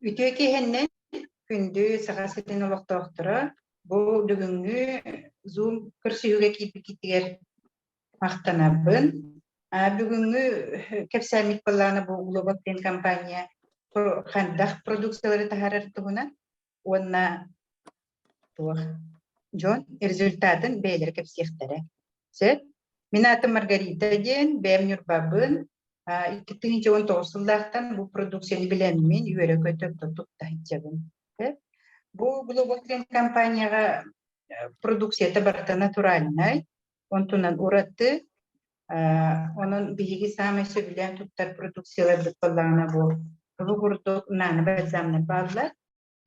Үтүө киэһэннэн күндү Саха сирин олохтоохторо, бу бүгүҥҥү Zoom көрсүһүүгэ киирбиккитигэр махтанабын. Бүгүҥҥү кэпсээммит былаана бу Global Pen компания хайдах продукциялары таһаарар туһунан уонна туох дьон результатын бэйэлэрэ кэпсиэхтэрэ. Сөп? Мин аатым Маргарита диэн, бэйэм Ньурбабын. 2019 сыллаахтан бу продукцияны билэммин үөрэ-көтө тутта сылдьабын. Бу Global Trend компанияҕа продукцията барыта натуральнай, онтунан ураты. Онон биһиги саамай сөбүлээн туттар продукцияларбыт буоллаҕына бу бу курдук нано-бальзамнар бааллар.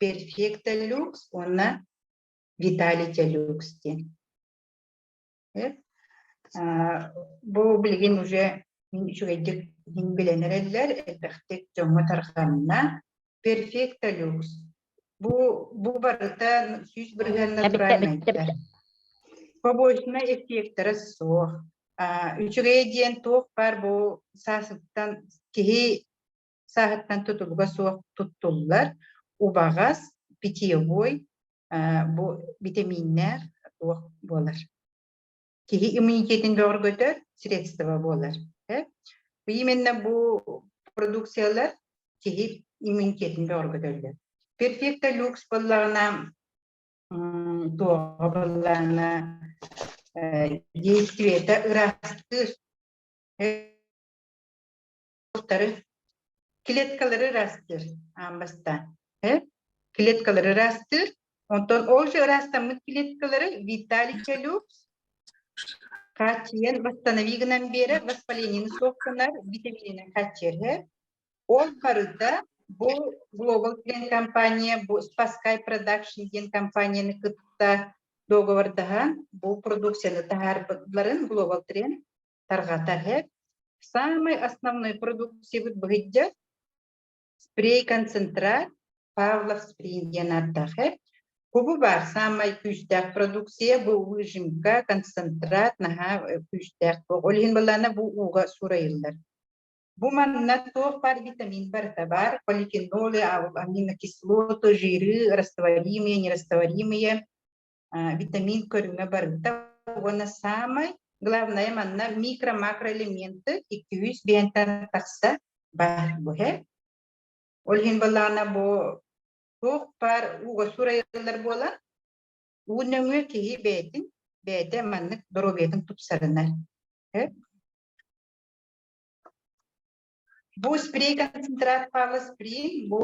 Perfecta Lux уонна Vitality Lux диэн. Бу билигин уже мин үчүгэйдик иһин билэн эрэллэр, элбэхтик дьоҥҥо тарҕанна. Perfecta Lux. Бу барыта 100% натуральнайдар. Побочнай эффектара суох. Үчүгэйэ диэн туох баар бу саасыттан киһи сааһыттан тутулуга суох туттуллар. Убаҕас, питьевой, бу битэмииннээх туох буолар. Киһи иммунитетин бөҕөргөтөр средство буолар. Именно бу продукциялар киһи иммунитетин бөҕөргөтөллөр. Перфекта люкс буоллаҕына туоҕа буоллаҕына действиета ыраастыыр Клеткалары ыраастыыр аан бастаан. Клеткалары ыраастыыр. Онтон ол же ыраастаммыт клеткалары Виталий Чалюкс хааччыйан восстанови гынан биэрэр, воспалениены суох гынар, витамининэн хааччыйар. Ол барыта бу Global диэн компания, бу Спасскай Production диэн компанияны кытта договордаһан бу продукцияны таһаарбытларын Global Trend тарҕатар. Самый основной продукциябыт быһыйдьа спрей-концентрат Павлов спрей диэн ааттаах. Бу баар саамай күүстээх продукция, бу выжимка, концентрат наһаа күүстээх. Ол иһин былаана бу ууга суурайыллар. Бу манна туох баар витамин барыта баар, полифенолы, аминокислоты, жиры, растворимые, нерастворимые, витамин көрүҥэ барыта уонна саамай главное манна микро-макроэлементы 205 тахса баар бу Ол иһин балаана бу туох баар ууга сурайыллар буолан уу нөҥүө киһи бэйэтин бэйэтэ маннык доруобуйатын тупсарынар. Бу спрей концентрат Павла спрей бу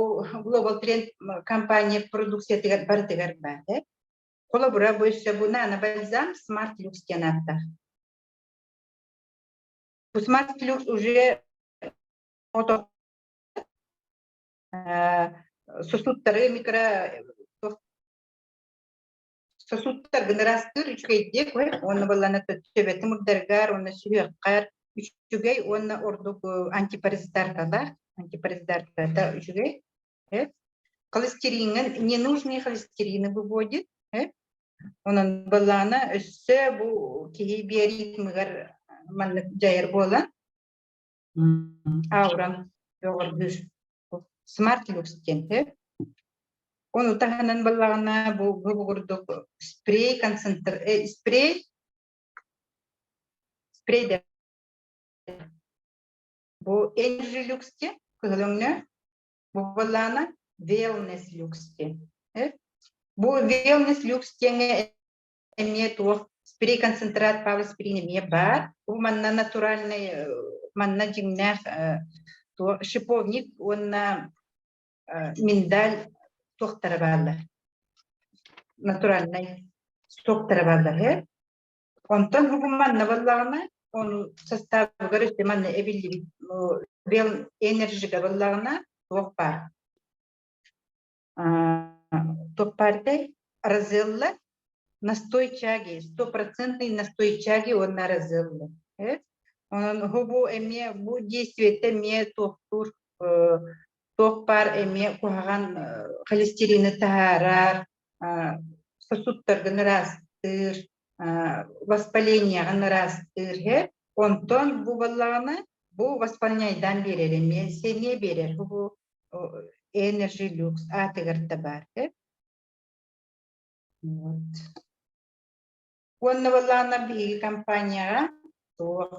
Global Trend компания продукциятыгар барытыгар баар. Холобура, бу өссө бу нано-бальзам Smart Lux диэн ааттаах. Бу Smart Lux уже сосудтары микро сосудтаргын ыраастыыр үчүгэйдик уонна буоллаана төбөтүн мурдаргар уонна сүһүөххэр үчүгэй уонна ордук антипаразитаркалаах антипаразитарката үчүгэй холестериҥҥын ненужные холестерины выводит онон былаана өссө бу киһи биоритмыгар маннык дьайар буолан ауран бөҕөргүүр смарт люкс диэн Ону таһынан баллаҕына бу бу курдук спрей концентр спрей спрей бу Energy Lux диэн кыһыл өҥнөөх бу баллаана Wellness Lux диэн бу Wellness Lux диэҥҥэ эмиэ туох спрей концентрат павлоспирин эмиэ баар бу манна натуральный манна дьиҥнээх туох шиповник уонна миндаль туохтара бааллар натуральнай соктара бааллар ээ онтон бу манна буоллаҕына ону составыгар өссө манна эбиллибит бел энержига буоллаҕына туох баар туох баар этэй розелла настой чаги стопроцентный настой чаги уонна розелла онон бу эмиэ бу действиетэ эмиэ туохтуур туох баар эмиэ куһаҕан холестерины таһаарар, сосудтаргын ыраастыыр, воспалениеҕын ыраастыыр һэ. Онтон бу буоллаҕына бу воспалениайдаан биэрэр эмиэ сэниэ биэрэр. Бу Energy Lux аатыгар да баар. Вот. Уонна буоллаҕына биһиги компанияҕа туох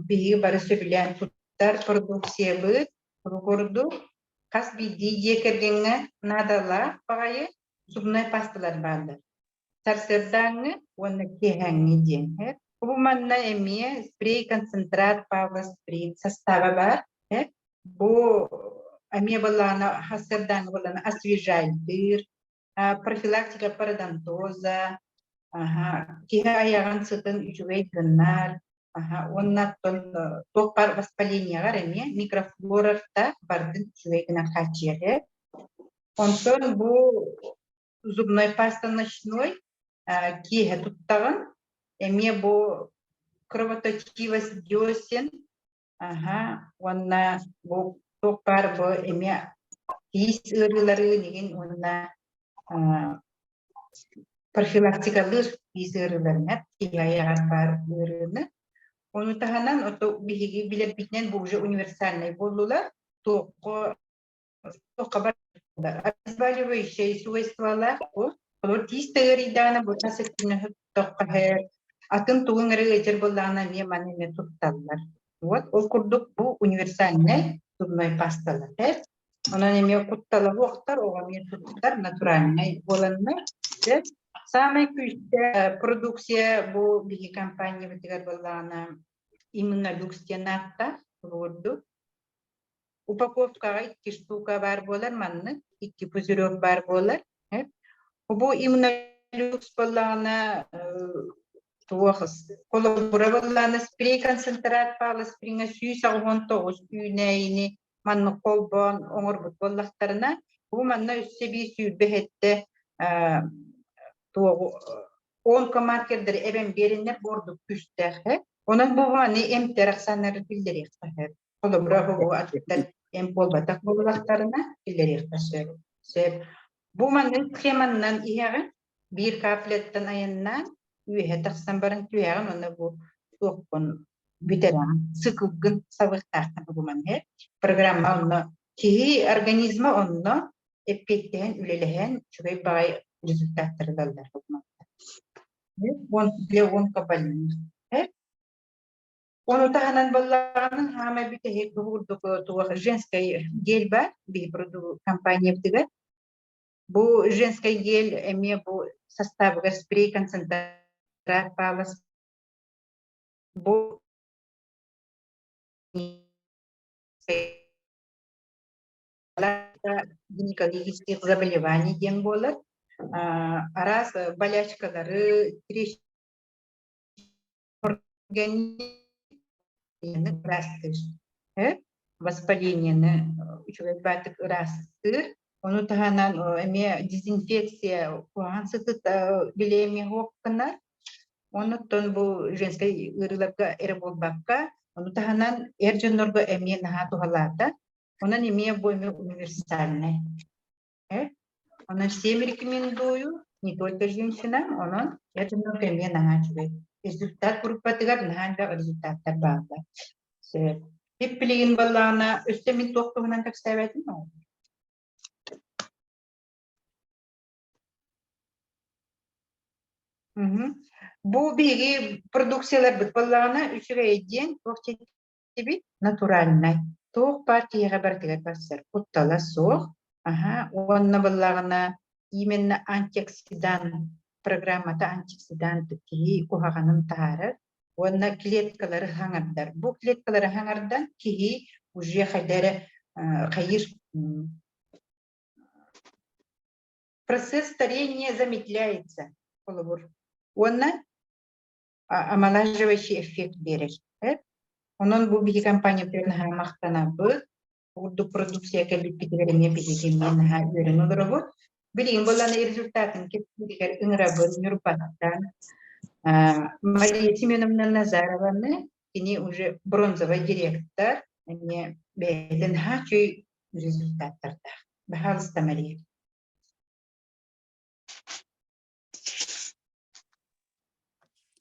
биһиги бары сөбүлээн туттар продукциябыт курдук хас биирдии дьиэ кэргэҥҥэ наадалаах баҕайы зубной пасталар бааллар. Сарсыардааҥҥы уонна киэһээҥҥи диэн. Бу манна эмиэ спрей концентрат Павла спрей састааба баар. Бу эмиэ буоллаҕына сарсыардааҥҥы буоллаҕына освежайдыыр, профилактика пародонтоза, киһи айаҕын сытын үчүгэй гыннар, уонна оттон туох баар воспалениеҕар эмиэ микрофлорарта бардын үчүгэй гынан хааччыйар. Онтон бу зубной паста ночной киэһэ туттаҕын, эмиэ бу кровоточивость десен Аһа, уонна бу туох баар бу эмиэ тиис ыарыыларын игин уонна профилактикалыыр тиис ыарыыларынан киһи айаҕар баар ыарыыны. Ону таһынан ото биһиги билэрбитинэн бу уже универсальнай буоллулар. Туохха Обезболивающее свойстволаах Олор тиис да ыарыйдаҕына бу тас өттүнэн туттахха атын тугуҥ эрэ ыалдьар буоллаҕына эмиэ маны эмиэ тутталлар. Вот ол курдук бу универсальнай зубной пасталар. Онон эмиэ куттала суохтар, оҕо эмиэ туттар натуральнай буоланнар. Самай күүстээх продукция бу биһи компаниябытыгар буоллаҕына именно люкс диэн ааттаах курдук. Упаковкаҕа икки штука баар буолар, маннык икки пузырек баар буолар. Бу иммунолюкс буоллаҕына туох холобура буоллаҕына спрей концентрат пааласприҥҥа 189 үүнээйини маннык холбоон оҥорбут буоллахтарына, бу манна өссө биир 27 туоҕу онкомаркердары эбэн биэриннэр бу ордук күүстээх. Онон бу маны эмтэр ахсааннары биллэриэххэ сөп. Холобура, бу аттар эмп буолбатах буоллахтарына киллэриэххэ сөп. Сөп. Бу маннык схеманнан иһэҕин, биир капляттан айаннаан, үөһэ тахсан баран түһэҕин уонна бу туоххун бүтэрэҕин, циклгын сабыахтааххын бу маннык. Программа онно киһи организма онно эппиэттэһэн, үлэлэһэн үчүгэй баҕайы результаттары ылаллар. Для онкобольных. Ону таһынан буоллаҕына хаамай бүтэһик бу курдук туох женскай гель баар биһи компаниябытыгар. Бу женскай гель эмиэ бу састаабыгар спрей концентрат палас бу гинекологических заболеваний диэн буолар. Араас болячкалары, ыраастыыр. Воспалениены үчүгэй баатык ыраастыыр. Ону таһынан эмиэ дезинфекция куһаҕан сытыт билиэмиэ суох гынар. Оннуттан бу женскай ыарыыларга эрэ буолбакка, ону таһынан эр дьоннорго эмиэ наһаа туһалаата. Онон эмиэ бу эмиэ универсальнай. Онон всем рекомендую, не только женщинам, онон эр дьоннорго эмиэ наһаа үчүгэй. Результат группатыгар наһаа элбэх результаттар бааллар. Сөп. Тип билигин буоллаҕына, өссө мин туох туһунан кэпсээбэтим ол? Бу биһиги продукцияларбыт буоллаҕына үчүгэй диэн туох Тибит натуральнай, туох баар киһиэхэ барытыгар барсар, куттала суох. Аһа, уонна буоллаҕына именно антиоксидант программата антиоксидант киһи куһаҕанын таһаарар уонна клеткалары хаҥардар. Бу клеткалары хаҥардан киһи уже хайда эрэ хайыыр процесс старения замедляется холобур. Уонна омолаживающий эффект биэрэр. Онон бу биһи компаниябытыгар наһаа махтанабыт. Курдук продукция кэлбиппитигэр эмиэ биһиги эмиэ наһаа үөрэн олоробут. Билигин буоллаҕына результатын кэпсииригэр ыҥырабын Ньурбаттан Мария Семеновна Назарованы, кини уже бронзовый директор, эмиэ бэйэтин наһаа үчүгэй результаттардаах. Баһаалыста, Мария.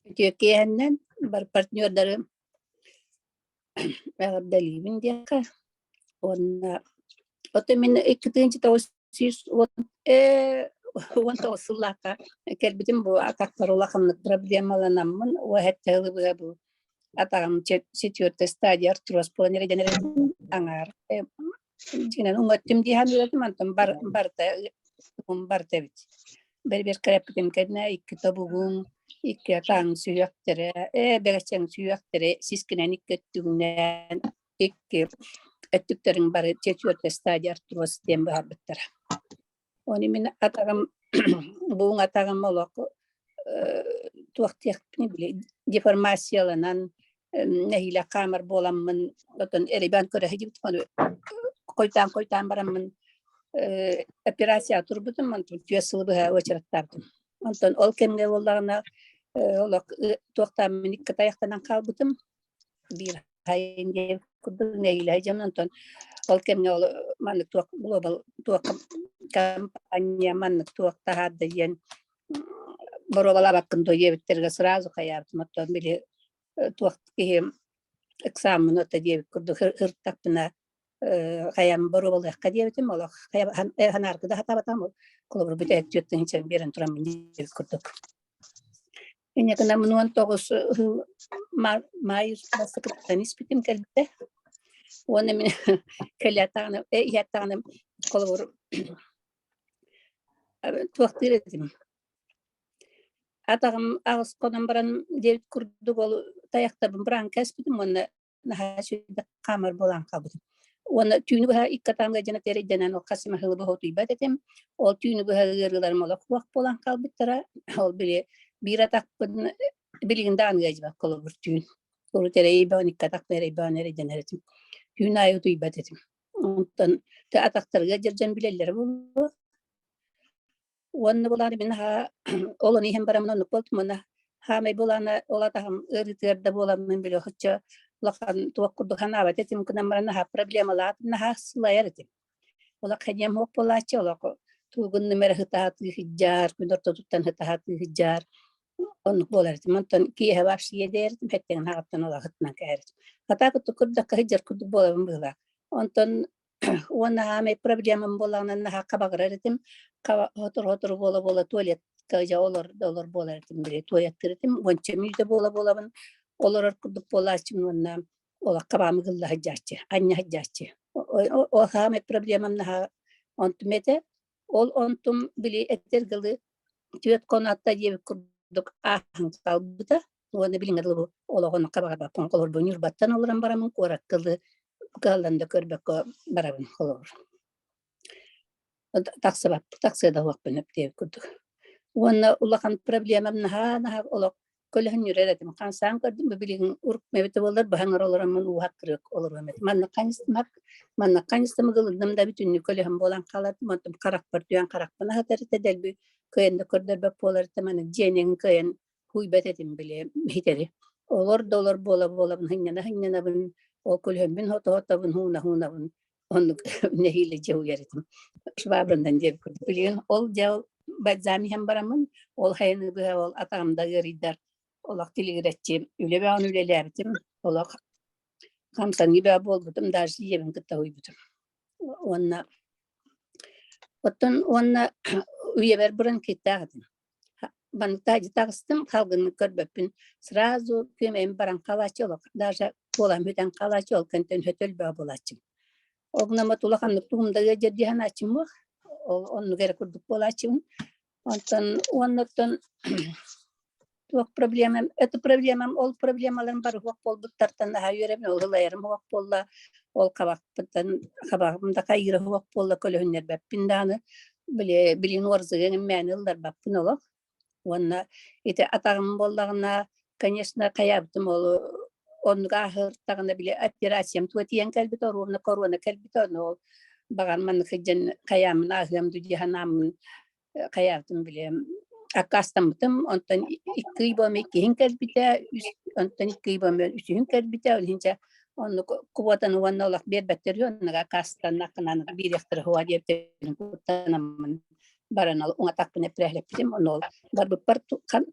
Үтүө киэһэннэн бар партнердары эҕэрдэлиибин диэххэ уонна Оттон мин 2910 19 сыллаахха кэлбитим бу атахпар улаханнык проблемаланаммын уоһэттэ ылыбыга бу атаҕым четвертая стадия артроз буолан эрэ аҥаар дьиҥинэн уҥаттым дии саныырым онтон барыта барыта эбит бэрбиэр кэрэппитим кэннэ икки тобугуҥ икки атаҕыҥ сүһүөхтэрэ бэгэччэҥ сүһүөхтэрэ сискинэн икки өттүгүнэн икки өттүктэрин бары четвертая стадия артроз диэн быһаарбыттара. Оны мин атаҕым буун атаҕым олох туох диэхпиний били деформацияланан нэһиилэ хаамар буоламмын отон эрибэн көрө сылдьыбытым ону хойутаан-хойутаан бараммын операция турбутум онтон түөрт сылы быһа уочараттаабытым. Онтон ол кэмҥэ буоллаҕына олох туохтааммын икки тайахтанан хаалбытым биир хайын диэн курдук нэһиилэ дьон онтон ол кэмҥэ ол маннык туох глобал туох компания маннык туох таһаарда диэн боруобалаабаккын дуо диэбиттэргэ сразу хайаабытым оттон били туох киһи экзамен ото диэбит курдук ырыттахпына хайам боруобалыахха диэбитим олох ханааргы да хатаабатам холобур бүтэ түөрт биэрэн тураммын диэбит курдук. Инньэ гынан 19 маай бастакыттан испитим кэлбитэ. Уонна мин кэлээтэҕинэ, иһэттэҕинэ холобур туохтуур этим. Атаҕым аҕыс хонон баран диэбит курдук ол тайахтарбын быраан кээспитим уонна наһаа сүрдээх хаамар буолан хаалбытым. Уонна түүнү быһа икки атаҕым ыалдьан эрэйдэнэн ол хас эмэ сылы быһа утуйбат этим. Ол түүнү быһа ыарыыларым олох суох буолан хаалбыттара. Ол били биир атахпын билигин даҕаны ыалдьыбат холобур түүн. Урут эрэйбэҕин икки атахпын эрэйбэҕин эрэйдэнэр этим. Түүн аайы утуйбат этим. Онтон атахтарыгар дьэрдьэн билэллэрэ буолуо. Уонна булааны мин наһаа ол ону иһэн бараммын оннук буолтум уонна хаамай булаана ол атаҕым ыарыытыгар да буоламмын били оччо улахан туох курдук санаабат этим гынан баран наһаа проблемалаатым наһаа сылайар этим. Олох хэниэм суох буолааччы олох тугун эрэ ытаатыы сылдьар, күн ортотуттан ытаатыы сылдьар оннук буолар этим. Онтон киэһэ вообще иэдэйэр этим, хэттэгин хаҕыттан олох ытынан кээһэр этим. Хатаа курдук курдакка сылдьар курдук буолабын быһыылаах. Онтон Уонна аамай проблемам буоллаҕына наһаа хабаҕырар этим. Сотору-сотору буола-буола туалетка дьэ олор олор буолар этим били туалеттыыр этим. Уонча мүнүүтэ буола-буолабын олорор курдук буолааччым уонна олох хабаамы ылла сылдьааччы, анньа сылдьааччы. Ол хаамай проблемам наһаа онтум этэ. Ол онтум били этэр дылы түөрт хонуотта диэбит курдук ааһан хаалбыта. Уонна билиҥҥэ дылы бу олоҕун хабаҕарбаппын холобур Ньурбаттан олорон бараммын куоракка дылы кыһаллан да көрбөккө барабын холобур. Тахсыбаппын, тахсыа да уохпун диэбит курдук. Уонна улахан проблемам наһаа наһаа олох көлөһүннүрэр этим. Хамсаан көрдүм, бу билигин урук эбитэ буоллар быһаҥар олороммун ууһак кырык олоруом этим. Манна ханыстымак, манна ханыстымык ылынным да бүтүннүү көлөһүн буолан хаалардым. Онтум харахпар түһэн харахпын аһатар этэ дэлби кыайан да көрдөрбөт буолар этим. Аны дьиэнин кыайан кууйбат этим били иһитэри. Олор да олор буола-буолабын сынньана-сынньанабын, ол көлөһүммүн хото-хотобун, һууна-һуунабын оннук нэһиилэ дьэ уйар этим. Швабрандан диэбит курдук. Билигин ол дьэ бальзам иһэн бараммын, ол хайаны быһа ол атаҕым да ыарыйдар, олох тилигирэччи үлэ бөҕөнү үлэлээбитим, олох хамсаныы бөҕө буолбутум, даже ийэбин кытта уйбутум. Уонна оттон уонна үйэбэр бронхиттаах этим. Маннык таҕыстым, халгыннык көрбөппүн. Сразу күөмэйим баран хаалааччы олох даже куолаһым бүтэн хаалааччы ол кэнтэн хөтөл бөҕө буолааччым. Ол гынан улаханнык тугум да ыалдьар дии санааччым суох. Ол оннук эрэ курдук буолааччыбын. Онтон уоннаттан туох проблемам, это проблемам, ол проблемаларым бары суох буолбуттартан наһаа үөрэбин, ол ылайарым суох буолла, ол хабахпыттан хабаҕым да хайыыра суох буолла, көлөһүннэрбэппин даҕаны, били билигин уорзыгын мээнэ ылларбаппын олох. Уонна ити атаҕым буоллаҕына, конечно, хайаабытым ол оннук ааһыртаҕына били операциям туга тиийэн кэлбитэ, оруобуна корона кэлбитэ, ону ол баҕар маннык сылдьан хайааммын ааһыам дуу дии санааммын хайаабытым били аккаастаммытым, онтон икки ый буолан иккиһин кэлбитэ, үс онтон икки ый буолан үсүһүн кэлбитэ, ол иһин дьэ оннук квотаны уонна олох биэрбэттэр үһү, оннук аккаастаннаххына биэриэхтэрэ суоҕа диэбиттэрин куттанаммын баран ол уҥатахпын эппирээһилэппитим, ону ол барбыппар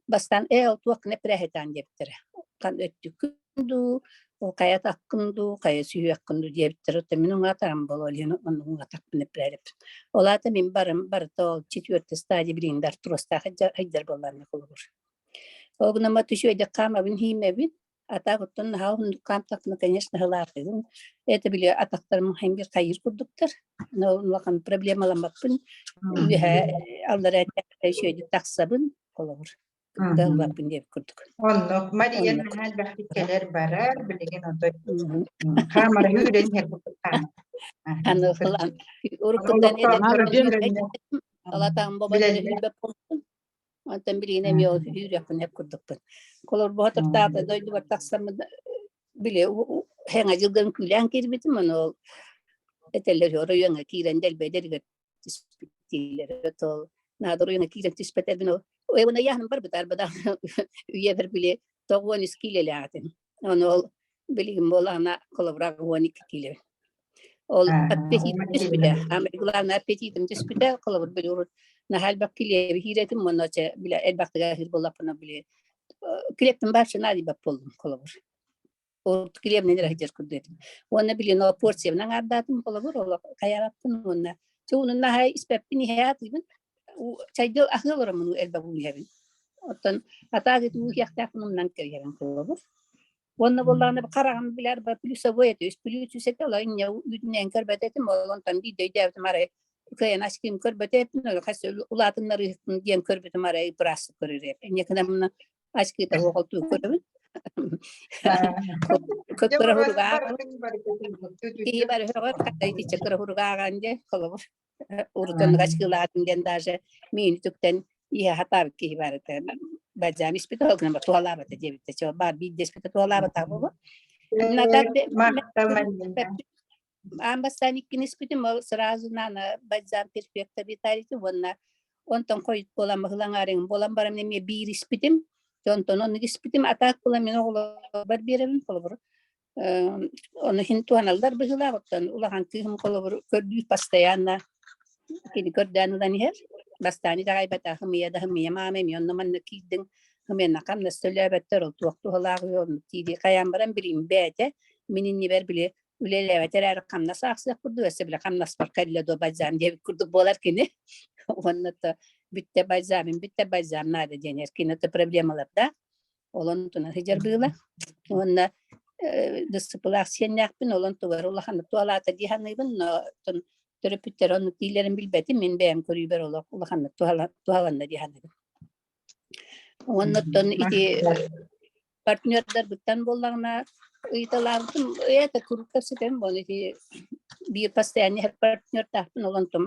бастаан ээ ол туоххун эппирээһитаан диэбиттэрэ. Хан өттүккүн дуу, Ол хайа атаххын дуу, хайа сүһүөххүн дуу диэбиттэр, оттон мин уҥаатаҕым буолуо, ол иһин оннук уҥаатахпын эппэрээрэппин. Ол аата мин барым барыта ол четвертый стадия билигин да артрозтаах сылдьар буоллаҕына холобур. Ол гынан үчүгэйдик хаамабын иһиимэбин, атаах оттон наһаа уһуннук хаамтахпына, конечно, сылаатыгын. Это били атахтарым ханьгыр хайыр курдуктар. Но улахан проблемаламмаппын. Үөһэ аллара үчүгэйдик тахсабын, холобур. Кыаллаппын диэбит курдук. Оннук. Мария Оннук. наһаа элбэхтик кэлэр барар, билигин отой хаамара үүрэн иһэр курдук хаамар. Аны ылан уруккуттан Олохтоохторо Алатаан бобон билэллэр. Онтон билигин эмиэ ол үүрүөхпүн эп курдукпун. Холобур тахтаата дойдубар тахсаммын били хэҥэ дьылган күүлээн киирбитим, ону ол этэллэр оройуоҥҥа киирэн дэлбэйдэригэр түспүттиилэр. Ол наада оройуоҥҥа киирэн түспэтэрбин ол уона яһным барбыт арбада үйэбэр били 93 киилэлээх этим. Ону ол билигин буолаана холобура 12 киилэ. Ол аппетит түспүтэ. Самое главное аппетитим түспүтэ. Холобур били урут наһаа элбэх килиэби киирэтим, уонна чэ били элбэхтик аһыыр буоллахпына били килиэптин баар наадыйбат буоллум холобур. Урут килиэбинэн эрэ сылдьар курдук этим. Уонна билин ол порциябынан аҥаардаатым холобур, ол хайаабаппын уонна чэ уонна наһаа испэппин иһэ аатыыбын. Чайдыл аһыы олороммун элбэх уу иһэбин. Оттон атаак ити уу иһиэхтээхпин умнан кэбиһэбин холобур. Уонна буоллаҕына хараҕым билэр ба плюсовой этэ, үс плюс этэ, ол инньэ үүтүнэн көрбөт этим, ол онтон биирдэ өйдөөбүтүм арай кыайан аским көрбөт этим, хас улаатыннарыыһыкпын диэн көрбүтүм арай быраастык көрөр этим. Инньэ гынан аскита оҕолтуу көрөбүн. Көккөрө хуругаа киһи бары хөҕөр хата итиччэ кыра хуругааҕан дьэ холобур урутан ачкыылаатын диэн даже миини түктэн иһэ хатаабыт киһи бар этэ бальзам испитэ ол гынан туһалаабата диэбиттэ чэ баар биирдэ испитэ туһалаабатах буолуо аан бастаан иккини испитим ол сразу нана бальзам перфекта виталити уонна онтон хойут буолан баһылаҥаарыҥ буолан баран эмиэ биир испитим онтон оннук испитим атаак буолан мин оҕолорбор биэрэбин холобур Ону иһин туһаналлар быһыылаах, оттон улахан кыыһым холобур көрдүүр постоянно кини көрдөөн ылан иһэр. Бастаан итэҕэйбэтэх ымыйа да ымыйа маама эмиэ онно манна киирдиҥ ымыйанна хамнас төлөөбөттөр ол туох туһалаах үһү оннук дии хайаан баран билигин бэйэтэ мин иннибэр били үлэлээбэт эрээри хамнас аахсыах курдук өссө били хамнаспар кэллэ дуо бальзам диэбит курдук буолар кини уонна то бүттэ бальзамын бүттэ бальзам наада диэн эр кини то проблемалардаах Ол онтунан сылдьар быыла. Уонна дысыпылаах сиэннээхпин, ол онтугар улаханнык туһалаата дии саныыбын, но оттон төрөппүттэр оннук дииллэрин билбэтим, мин бэйэм көрүүбэр олох улаханнык туһаланна дии саныыбын. Уонна оттон ити партнердарбыттан буоллаҕына ыйыталаабытым, это куруук кэпсэтэбин, буон ити биир постоянный партнердаахпын, ол онтум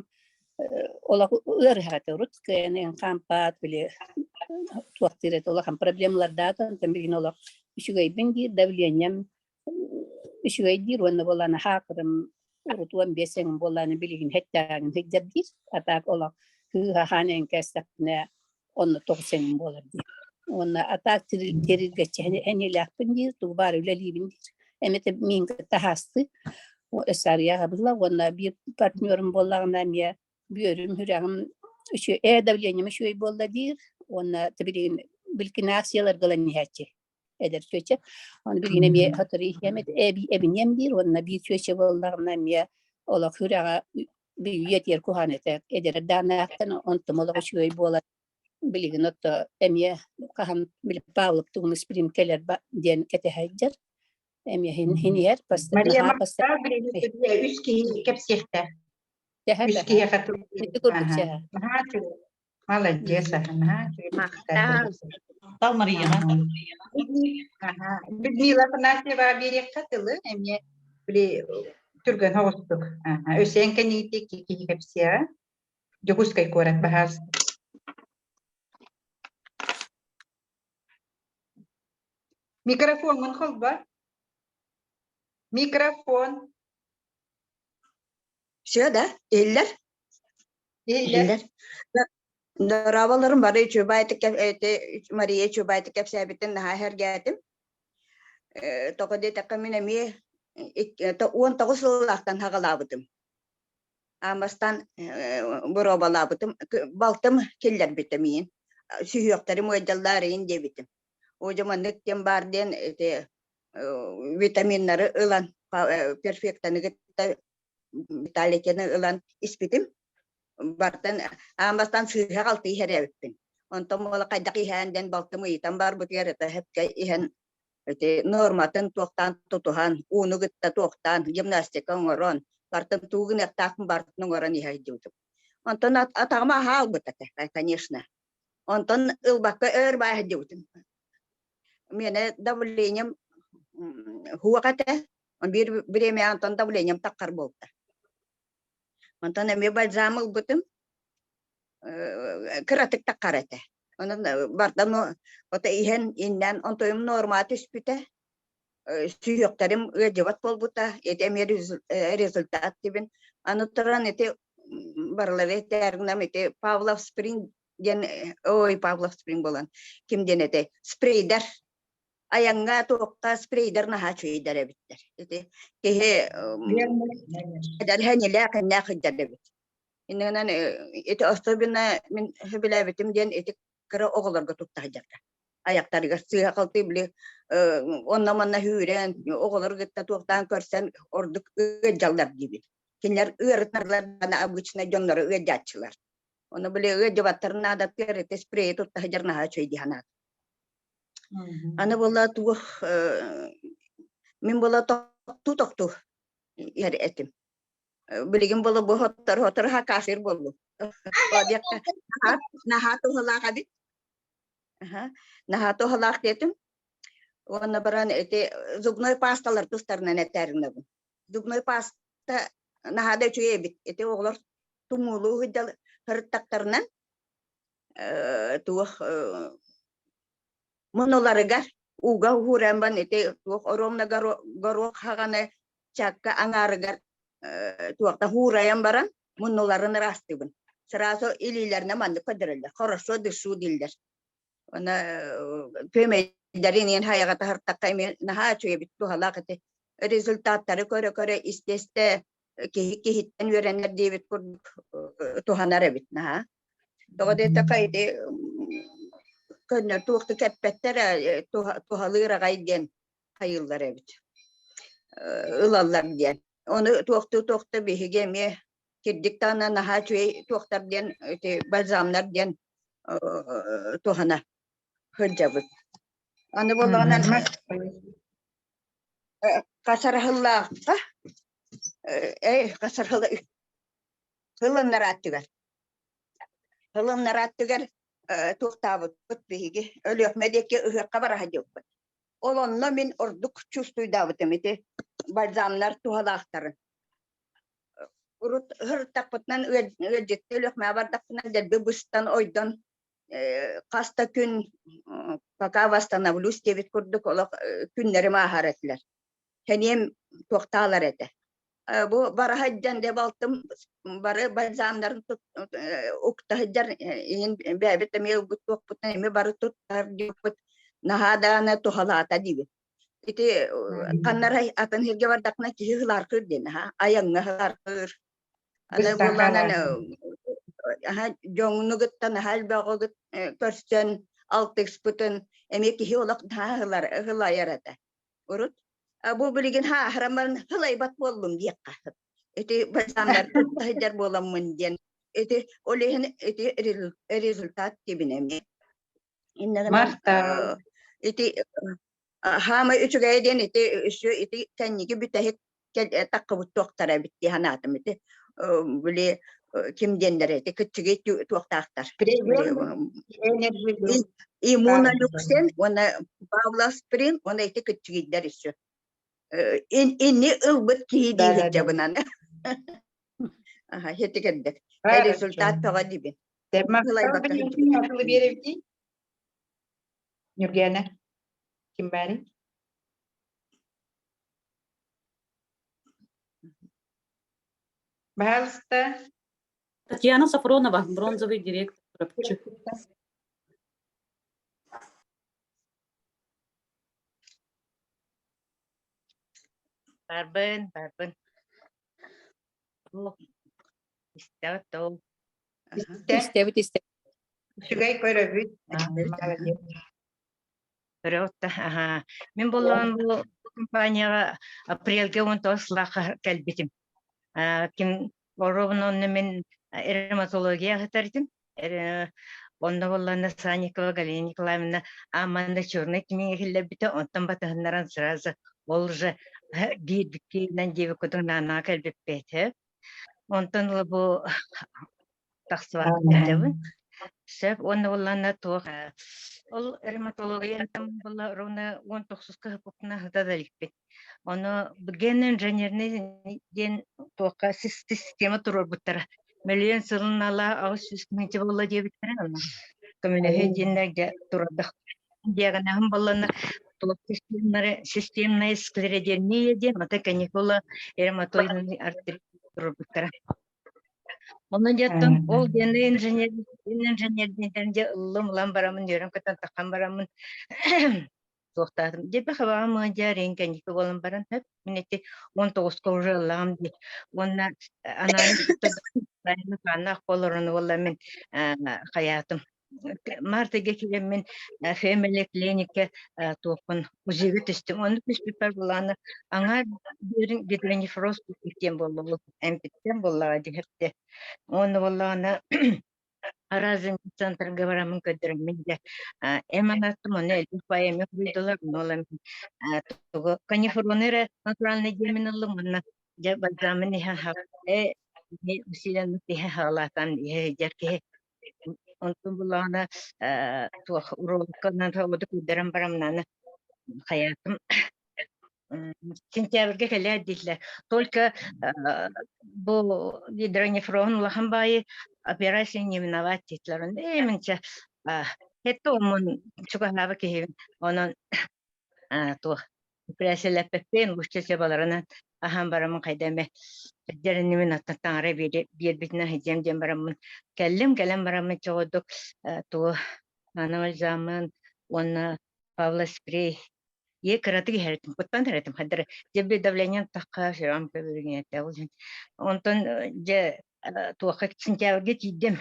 олох ыарыһах этэ урут кыайан хаампаат били туохтуур этэ улахан проблемалардаата онтон билигин олох үчүгэйбин диир давлением үчүгэй диир уонна буоллаана хаакырым урут 15 эҥин буоллаана билигин хэттээҕин сылдьар диир а так олох кыыһа хаан эҥкээстэхпинэ онно тоҕус эҥин буолар диир уонна а так тэрилгэччи эниэлээхпин диир тугу баар үлэлиибин диир эмэтэ миин кытта хаастыы сарыйаҕа була уонна биир партнерум буоллаҕына эмиэ бүөрүм сүрэҕим үчүгэй ээ давлением үчүгэй буолла диир уонна билигин билкин акцияларга ылан иһээччи эдэр чүөчэ ону билигин эмиэ сотору иһиэм эбиниэм диир уонна биир чүөчэ буоллаҕына эмиэ олох сүрэҕэ үйэтигэр куһаҕан этэ эдэр дааннаахтан онтум олох үчүгэй буолар билигин отто эмиэ хаһан били Павлов тугун сприм кэлэр диэн кэтэһэ сылдьар эмиэ хин иһэр Мария үс киһи кэпсиэхтээх. Үс киһиэхэ Наһаа үчүгэй. Молодец, наһаа үчүгэй. Махтал Марияҕа. Людмила Афанасьева биэриэххэ тылы эмиэ били түргэн оҕустук. Өсөөн кэнниити киһи кэпсиэҕэ. Дьокуускай куорат баһаас. Микрофоҥҥун холбо. Микрофон. Все, да? Иһиллэр? Иһиллэр. Иһиллэр. Дорооболорум бары үчүгэй Мария үчүгэйдик кэпсээбитин наһаа сэргээтим. Тоҕо диэтэххэ мин эмиэ 19 сыллаахтан саҕалаабытым. Аан боруобалаабытым, балтым киллэрбитэ миин. Сүһүөхтэрим ыалдьаллар иин диэбитим. Оо дьэ маннык диэн баар диэн ити Витаминнары ылан, перфектаны кытта виталитины ылан испитим. Бартан аан бастаан сыыһа-халты иһэр эбиппин. Онтон буола хайдах иһээн диэн балтым ыйытан барбытыгар это сөпкө иһэн ити норматын туохтаан тутуһан, ууну кытта туохтаан, гимнастика оҥорон, бартын туу гыныахтаахпын бартын оҥорон иһэ сылдьыбытым. Онтон атаҕым аһаа ылбыт этэ, конечно. Онтон ылбакка өр баа сылдьыбытым. Миэнэ давлением хуох этэ, биир бириэмэ онтон давлением таххар буолта. Онтон эмиэ бальзам ылбытым, кыратык таххар этэ. Онон бардан ото иһэн иннэн онтойум нуорма түспүтэ, сүһүөхтэрим ыалдьыбат буолбута, ити эмиэ результат дибин. Аны туран ити барылары этээринам ити Павлов Спринг диэн ой Павлов Спринг буолан ким диэн этэй спрейдер айаҥҥа туохха спрейдер наһаа үчүгэйдэр эбиттэр. Ити киһи эдэрһэнилээх иннээх сылдьар эбит. Иннинэн ити особенно мин сөбүлээбитим диэн ити кыра оҕолорго тутта сылдьарга. Аяктарыгар сыыһа-халты били онно-манна үүрэн оҕолору кытта туохтаан көрсөн ордук ыалдьаллар диибин. Кинилэр ыарытыналлар обычно дьоннору ыалдьааччылар. Ону били ыалдьыбаттарын наадатыгар ити спрейи тутта сылдьар наһаа үчүгэй дии санаатым. Аны буолла туох мин буолла тохтуу-тохтуу иһэр этим. Билигин буолла бу хотор-хотор хакаасыр буоллум. Наһаа туһалаах эбит. Наһаа туһалаах диэтим. Уонна баран ити зубной пасталар тустарынан этээринэбин. Зубной паста наһаа да үчүгэй эбит. Ити оҕолор тумуулуу сырыттахтарынан туох мунуларыгар ууга уһууран бан ити туох оруомна горуох хаҕаны чакка аҥаарыгар туохта хуурайан баран муннуларын ыраастыыбын. Сразу илиилэринэн маннык көрдөрөллөр. Хорошо дышу дииллэр. Уонна күөмэйдэрин иэн хайаҕа таһыртахха эмиэ наһаа үчүгэй эбит туһалаах ити. Результаттары көрө-көрө истэ-истэ киһи киһиттэн үөрэнэр диэбит курдук туһанар эбит наһаа. Тоҕо диэтэххэ ити көннөр туох да кэппэттэр туһалыыр аҕай диэн хайыыллар эбит. Ылаллар диэн. Ону туохтуу-туохтуу биһиги эмиэ кирдик даҕаны наһаа үчүгэй туохтар диэн ити бальзамнар диэн туһана сылдьабыт. Аны буоллаҕына хасарыһыллаахха эй хасарыһылла ылыннарааттыгар ылыннарааттыгар туохтаабыппыт биһиги Өлүөхмэ диэки ыһыахха бара сылдьыбыппыт. Ол онно мин ордук чувствуйдаабытым ити бальзамнар туһалаахтарын. Урут ыһыртахпытынан ыалдьытта Өлүөхмэҕэ бардахпына дэлби быстан ойдон хас да күн пока восстановлюсь диэбит курдук олох күннэрим ааһар этилэр. Сэниэм туохтаалар этэ. Бу бара сылдьан дьэ балтым бары бальзамнарын укта сылдьар иһин бэйэбит эмиэ ылбыт туохпутун эмиэ бары туттар диэбиппит наһаа даҕаны туһалаата диибин. Ити ханна атын сиргэ бардахпына киһи ылааркыыр диэн айаҥҥа ылааркыыр Аны буоллаҕына дьоҥҥуну кытта наһаа элбэҕи көрсөн алтыспытын эмиэ киһи олох наһаа ыһылайар этэ. Урут бу билигин хааһыран баран һылайбат буоллум диэххэ. Ити бальзамнар тутта сылдьар буоламмын диэн ити ол иһин ити результат дибин эмиэ. Иннэ ити хаамай үчүгэйэ диэн ити үсү ити кэнники бүтэһик таххыбыт туохтара эбит дии санаатым ити били ким диэннэр ити кыччыгый туохтаахтар иммунолюксен уонна павласприн уонна ити кыччыгыйдар еще инни ылбыт киһи дии сылдьабынан хети кэрдик результат тоҕо дибин Нюргена ким баарый Пожалуйста. Татьяна Сафронова, бронзовый директор Чурапчы. Барбын, барбын. Истэҕит да ол. Истэбит, истэбит. Үчүгэй көрөбүт. Молодец. Көрөҕүт да, аһаа. Мин буоллаҕым бу компанияҕа апрельгэ 19 сыллаахха кэлбитим. Ким Оруобуна онно мин ревматология аһытар этим. Онно буоллаҕына Санникова Галина Николаевна Аманда черный книга киллэрбитэ, онтон батыһыннаран сразу ол уже биирбиккинэн диэбит наанаа кэлбиппит. Онтон ыла бу тахсыбакка сылдьабын. Сөп уонна буоллаҕына туох ол ревматологияттан буолла ровно 19-ка ыһыппыппына ыһыта да иликпин. Ону генно-инженерный диэн туохха система туруорбуттара. Мөлүйүөн сылын ала 800 тыһыынча буолла диэбиттэрэ онно. Көмөлөһүү диэннэргэ турардах. Диагноһым буоллана туох системная склеродермия диэн мата каникула ревматоидный артрит туруорбуттара. Онно дьэттэн ол диэни инженер инженердиинтэн дьэ ыллым ылан бараммын үөрэн көтөн таххан бараммын туохтаатым. Дьэ хабаҕым дьэ рентгенники буолан баран хөп мин ити 19-ка уже ыллаҕым дии. Уонна анаан хааннаах буоларын уолла мин хайаатым. Мартыга киирэммин Family клиникке туохпун УЗИга түстүм. Онно түспүппэр былааны аҥаар бүөрүн гидронефроз диэн буолла эмпиттэн буоллаҕа диһэртэ. Уонна буоллаҕына Араас центрга бараммын көрдөрөммүн дьэ эм анаттым онно элбэх баай эмэ суруйдулар онно ылан тугу канифорону эрэ натуральный диэмин ыллым уонна дьэ бальзамын иһэ э усиленный иһэ хаалаатан иһэ сылдьар киһи. Онтон буллаҕына туох уролукканан оҕото күүрдэрэн барамнааны хайаатым сентябрьга кэлээр дииллэр. Только бу гидронефрон улахан баайы операция не виноват дииллэр. Ээ минчэ это омун чугаһаабы киһибин. Онон туох операциялаппаппын лучше баларынан аһаан бараммын хайда эмэ дьэриннибин аттан таҥара биэрбитинэн сылдьыам диэн бараммын кэллим кэлэн бараммын чоҕойдук тугу Анна Альзамын уонна Павла Спрей Е кыратык иһэритим, куттан иһэритим хаддара дьэ би давлением тахха сүрэҕим көбүрүҥэтэ ол иһин. Онтон дьэ туохха сентябрьга тиийдим.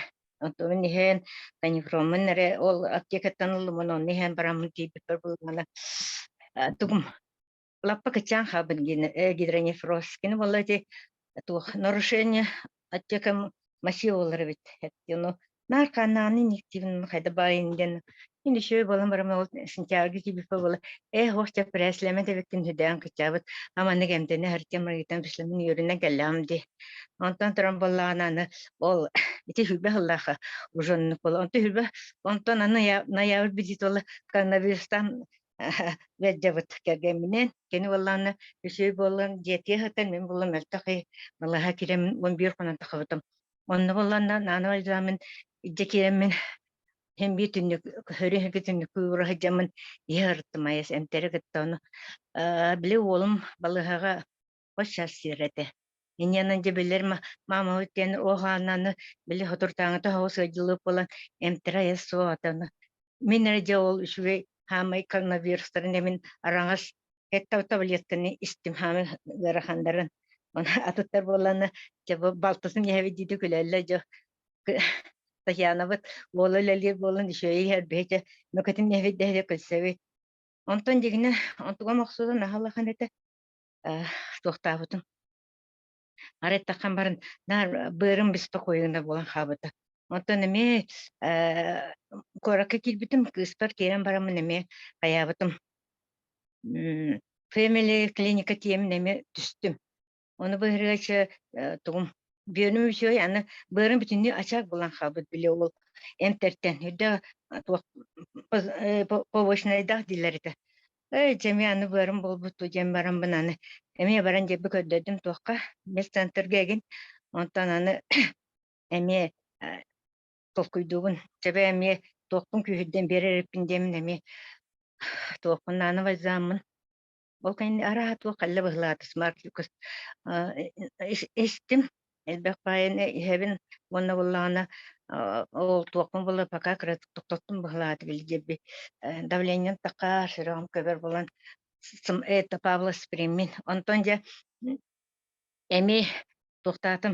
Онтон иһэн канифроммун эрэ ол аптекаттан ыллым онно иһэн бараммын тиийбиппэр буллаҕына тугум лаппа кыччаан хаалбыт гидронефроз. Кини буолла ити туох нарушение аптекам массив буолар эбит. Ону наар хааннааны инъективин хайда баайын диэн мин үчүгэй буолан баран ол сентябрьга тиийбиппэ буола ээ һуох чэ пресслэмэ дэбиккин сүдээн кыччаабыт аманнык эмтэнэ сырдьан маргыйтан бислэмин үөрүнэн кэллэҕим дии. Онтон туран буоллаҕына аны ол ити сүүрбэ сыллаахха уже оннук буола. Онтон сүүрбэ онтон аны ноябрь бүтүүтэ буолла коронавирустан ыалдьабыт кэргэмминэн. Кини буоллаҕына үчүгэй буолан дьиэтигэр сытан, мин буолла мөлтөх киһи балаһа киирэн 11 хонон тахсыбытым. Онно буоллаҕына наана бальзамын илдьэ киирэммин син биир түннүк хөрү түннүк куура сылдьаммын иһэ ырыттым айас эмтэри кытта ону били уолум балыыһаҕа хос сиэр этэ. Инньэнэн дьэ билэр маамабыт диэн оһаананы били хотуртааҥыта соҕус ыалдьылык буолан эмтэрэ айа суох ата мин эрэ дьэ ол үчүгэй хаамай коронавирустарын эмин араҥас эттэ таблетканы истим хаамай ыараханнарын оны атыттар буоллана дьэ бу балтысын иһэбит диити күлэллэр дьэ Татьянабыт уола үлэлиир буолан үчүгэй иһэр биһи мөкөтүн иһэбит дэһэ күлсэбит онтон дьигинэ онтугам охсууда наһаа улахан этэ туохтаабытым. Арай эттэххин баран наар быарым беспокойно буолан хаалбыта. Онтон эмиэ куоракка киирбитим, кыыспар киирэн бараммын эмиэ хайаабытым. Family клиника тиэмин эмиэ түстүм. Ону быһырыача тугум бүөнүм үчүгэй аны быарым бүтүннүү ачаак булан хаалбыт били ол эмтэртэн үрдэ туох побочнайдаах дииллэр этэ. Эй, дьэ эмиэ аны быарым буолбут дуу диэн бараммын аны эмиэ баран дьэбби көрдөрдүм туохха медцентрга эгин онтон аны эмиэ толкуйдуубун дьэбэ эмиэ туохпун күүһүрдэн биэрэр эбиппин диэммин эмиэ туохпун нааны бальзаммын ол кэннэ арааһа туох кэллэ быһылаата смарт истим элбэх баайын иһэбин уонна буоллаҕына ол туохпун буолла пока кыратык тохтоттум быһылаата били диэбби давлением такаар сүрэҕим көбөр буолан это Павла сприммин онтон дьэ эмиэ туохтаатым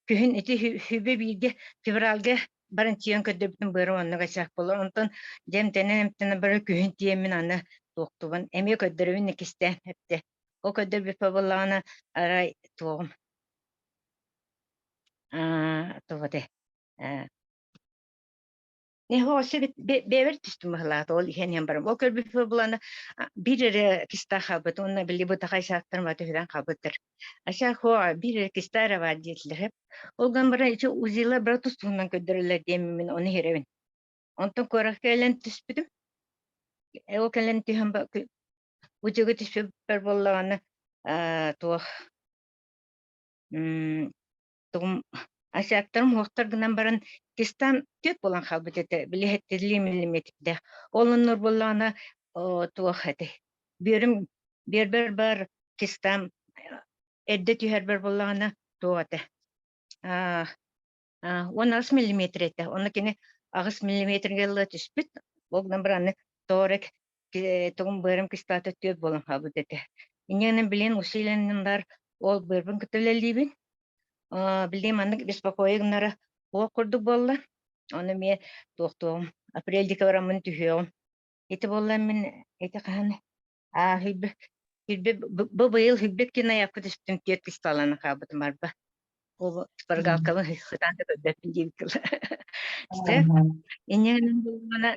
Күһүн ити сүбэ бииргэ февралга баран тиийэн көрдөбүтүм быарым оннук ачаак буолар. Онтон дьэ эмтэнэн эмтэнэн баран күһүн тиийэммин аны Туохтубун эмиэ көрдөрөбүн иккистээн эттэ. Ол көрдөрбүппэ буоллаҕына арай туоҕум аа туох этэй ээ бэйэбэр түстүм быһылаата ол иһэн иһэн баран ол көрбүппүт булана биир эрэ киста хаалбыт уонна били бытахай сааттарым бата түһүрэн хаалбыттар ася хуа биир эрэ киста эрэ баар диэтилэр ол гынан баран ити узила бара тус-туһунан көрдөрөллөр диэммин мин ону иһэрэбин онтон куоракка кэлэн түспүтүм ол кэлэн түһэн узига түспүппэр буоллаҕына туох тугум осяктарым уһуохтар гынан баран кистан түөт буолан хаалбыт этэ били хэттилии миллиметрдээх ол оннур буоллаҕына туох этэй бүөрүм бүөрбэр бар кистам эрдэ түһэрбэр буоллаҕына туох этэ 18 миллиметр этэ онно кини 8 миллиметргэ ыла түспүт ол гынан баран аны тоорек тугум быарым кистата түөт буолан хаалбыт этэ инньэ билин усиленнар ол быарбын кытта үлэлиибин билигин маннык беспокойа гынара суох курдук буолла. Ону эмиэ туохтуоҕум, апрель диэки бараммын түһүөҕүм. Ити буолла мин ити хаһан аа хүлбэ хүлбэ бу быйыл хүлбэт киноякка түстүм түөрт кристалланы хаалбытым арба. Ол шпаргалкабын хытаан да көрбөппүн диэбит кыла. Сөп. Инньэ гынан буоллаҕына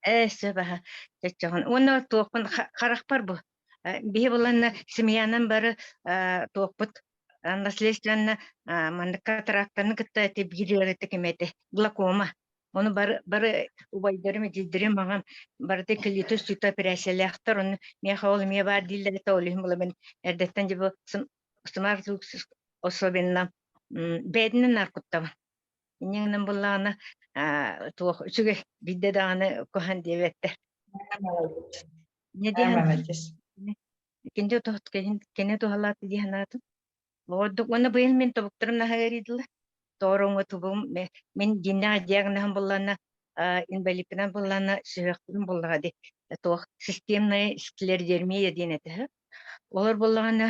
Ээ, сөп аһа, чоччоҕун. Уонна туохпун харахпар бу. Биһи буланна семьянан бары туохпут наследственно маннык катарактаны кытта эти биир ыарыыта ким этэ глакома. Ону бары бары убайдарым, эдьиийдэрим маҕан барыта кэлиитэ сүтэ операциялаахтар. Ону миэхэ ол эмиэ баар дииллэр этэ, ол иһин була мин эрдэттэн дьэ бу сымар особенно бэйэтинэн наркуттабын. Инньэ гынан буоллаҕына, туох үчүгэй биирдэ даҕаны куһаҕан диэбэттэр. Инньэ диэн кини кини туһалаата дии санаатым. Ордук уонна быйыл мин тобуктарым наһаа ыарыйдылар. Тоороҥҥо тубум мин дьиҥнээх диагноһым буллаҕына инвалидпынан буллаҕына сүһүөхпүн буллаҕа дии. Туох системная склеродермия диэн этэ Олор буоллаҕына,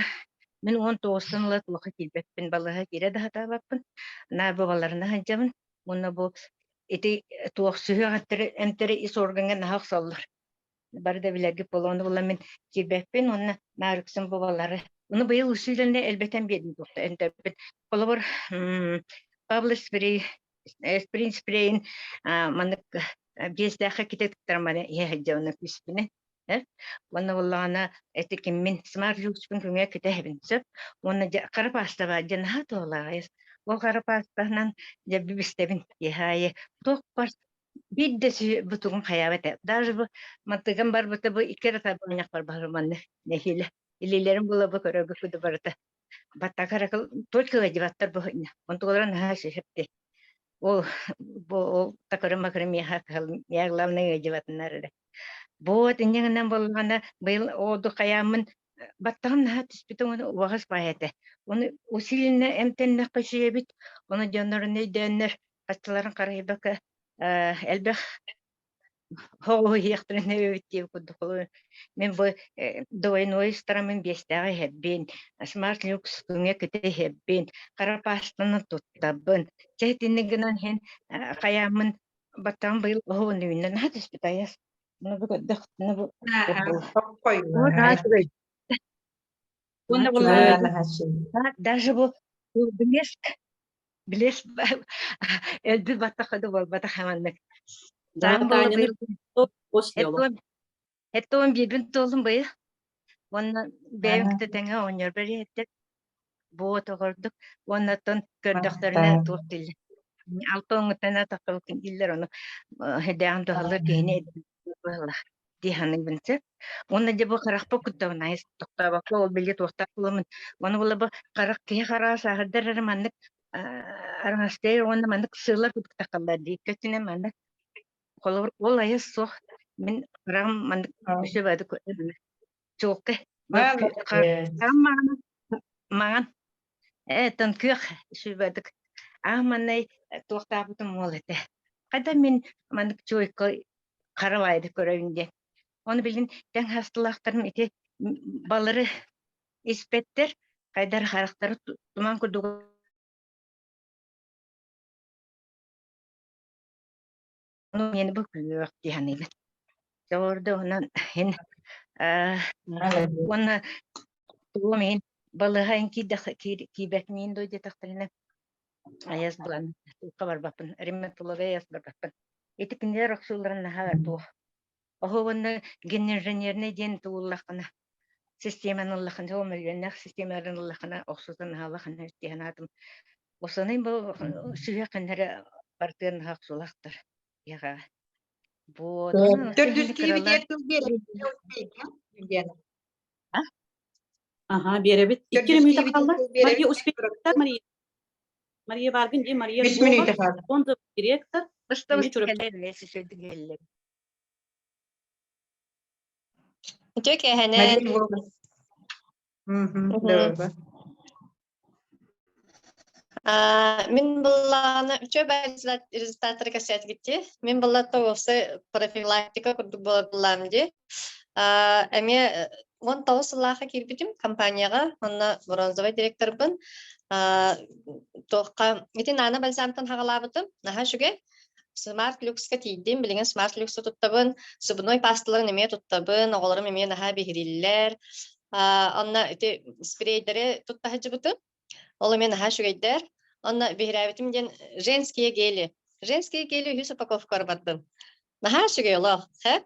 мин 19 ыла туохха киирбэппин, балыыһа киирэ да сатаабаппын, наар бабаларына сылдьабын. Уонна бу ити туох сүһүөх эмтэри ис органҥа наһаа охсоллор. Бары да билэргит буолуо, ону буолан мин киирбэппин уонна наар үксүн бабалары. Ону быйыл усилиены элбэтэн биэрдим туохта эмтэрбин. Холобур, Павлов спрей, сприн спрейин маннык биэстээххэ китэ тыктарманы иһэ сылдьабын күүспүнэн. Уонна буоллаҕына эти киммин смарт люкспун күҥҥэ кэтэһэбин сөп. Уонна дьэ хара паста баар дьэ наһаа туһалаах Ол хара пастанан дьэ бүбүстэбин киэһэ аайы туох бар биир да бутугум хайаабат ээ. Даже бу мантыгам барбыта бу икки эрэ тарбанньахпар баһыр манна нэһиилэ илиилэрим була бу көрөргө куду барыта. Баттака только одеваттар бу онтугалара наһаа сөпти. Ол бу ол такырым-макырым миэхэ я главное ыалдьыбатыннар эрэ. Вот инньэ гынан буоллаҕына быйыл оду хайааммын баттаҕым наһаа түспүтэ уонна убаҕас баай этэ. Ону усиленно эмтэннэххэ үчүгэйбит, ону дьоннорун өйдөөннөр хаччыларын харайбакка элбэх Оҕо иһиэхтэрин эбит диэбит курдук мин бу двойной старамын биэстээҕи иһэрбин, Smart Lux күҥҥэ кытта иһэрбин, хара паастаны туттабын. Чэ итинник гынан иһэн хайааммын баттаҕым быйыл оһоҕун үүннэ наһаа түспүт айас. Ону бу көрдөхтүнэ бу Уонна даже бу блеск Билес өлбүт баттахха да буолбатах маннык. Да, Таняны после Эттуон биирбин туоллум быйыл. Уонна бэйэм кытта тэҥэ оҕонньор бэриэттэр. Буот оҕордук. Уонна оттон көрдөхтөрүнэ туох дииллэр. Алта оҥуттан атаххыбыккын дииллэр ону эдээҕин туһалыыр киһини быһылах дии саныыбын сөп. Уонна дьэ бу харахпа куттабын айыс тохтообокко ол били туохтаах буламын. Ону була бу харах киһи хараҕа сааһырдар эрэ маннык араҥастыыр уонна маннык сыылар курдук тахаллар дии. Көччүнэн маннык холобур ол айас суох мин хараҕым маннык өссө бады чуолкай хараҕым маҥан маҥан Эттэн күөх сүбэдик аа маннай туохтаабытым уол этэ. Хайда мин маннык чуойка харабайды көрөйүн диэн. Ону билин тэҥ хастылаахтарым ити балары испэттэр, хайдар харахтары туман курдук Ону миэнэ бу күөх дии саныыбын. Дьоҕурда онон иһин уонна тугум иһин балыыһа иһин киирбэт миин дуо диэтэхтэринэ айас булан туохха барбаппын, реаниматолога айас барбаппын. Ити кинилэр охсууларын наһаа туох Оһо уонна генинженернэй диэн тугуллаххына системаны ыллаххына, ол мөлүйүөннээх системаларын ыллаххына охсутан аһаллаххына диэн аатым. Осонай бу сүһүөх ханнары бартыан наһаа охсулахтар. Яга. Вот. Төрдүс киһибитигэр тыл биэрэбит. Ага, биэрэбит. Икки Төрдүс мүнүүтэ киһибитигэр хаалла. тыл Мария биэрэбит. успеет, Мария. Мария Варгин дии, Мария Үс Львова, мүнүүтэ хаалла. фондовый директор. Быста Эмиэ быста Чурапчы. кэлэр сүсөйдү Үтүө киэһэнэн. Мария Львова. Дорого. Мин былаана үчүгэй результаттары кэпсээтигит Мин быллатта уопсай профилактика курдук буолар былаам дии. Эмиэ 19 сыллаахха киирбитим компанияҕа, онно бронзовай директорбын. Туохха ити Нана бальзамтан хаҕалаабытым, наһаа үчүгэй. Smart Luxe-ка тиийдим, билигин Smart Luxe туттабын, зубной пасталарын эмиэ туттабын, оҕолорум эмиэ наһаа биһирииллэр. Онно ити спрейдэри тутта сылдьыбытым. Ол эмиэ наһаа үчүгэйдэр. Онно биһирээбитим диэн женские гели. Женские гели үһүс упаковкалар бардым. Наһаа үчүгэй олох, хэ?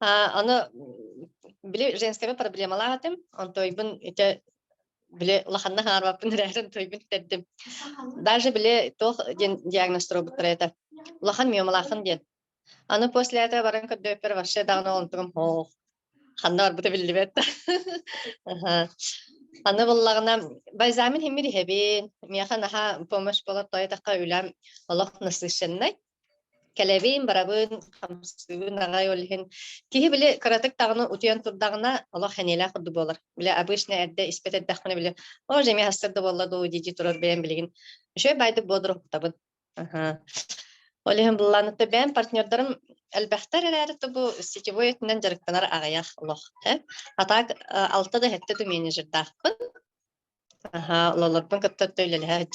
Аны били женскайбын проблемалаах этим. Онтойбун ити били улаханна хаарбаппын эрээрин тойбун тэрдим. Даже били туох диэн диагноз туруорбуттара этэ. Улахан миомалаахын диэн. Аны после этого баран көрдөппөр вообще даҕаны онтугум хоох. Ханна барбыта биллибэт. Аны буллаҕына бальзамин химмир иһэбин. Миэхэ наһаа помощь буолар тойтахха үлэм олох насыщеннай. Кэлэбин, барабын, хамсыыбын аҕай ол иһин киһи били кыратык даҕаны утуйан турдаҕына олох сэниэлээх курдук буолар. Били обычно эрдэ испэт эрдэхпинэ били оо дьэ эмиэ сарсыарда буолла дуу дии турар бэйэм билигин үчүгэй баайдык бодро уһуктабын. Аха. Ол иһин былаанытта бэйэм партнердарым элбэхтэр эрээри бу сетевой өттүнэн дьарыктанар аҕыйах олох. А так алта да сэттэ да менеджердаахпын. Аха, олорбун кытта үлэлэһэ сылдьабын.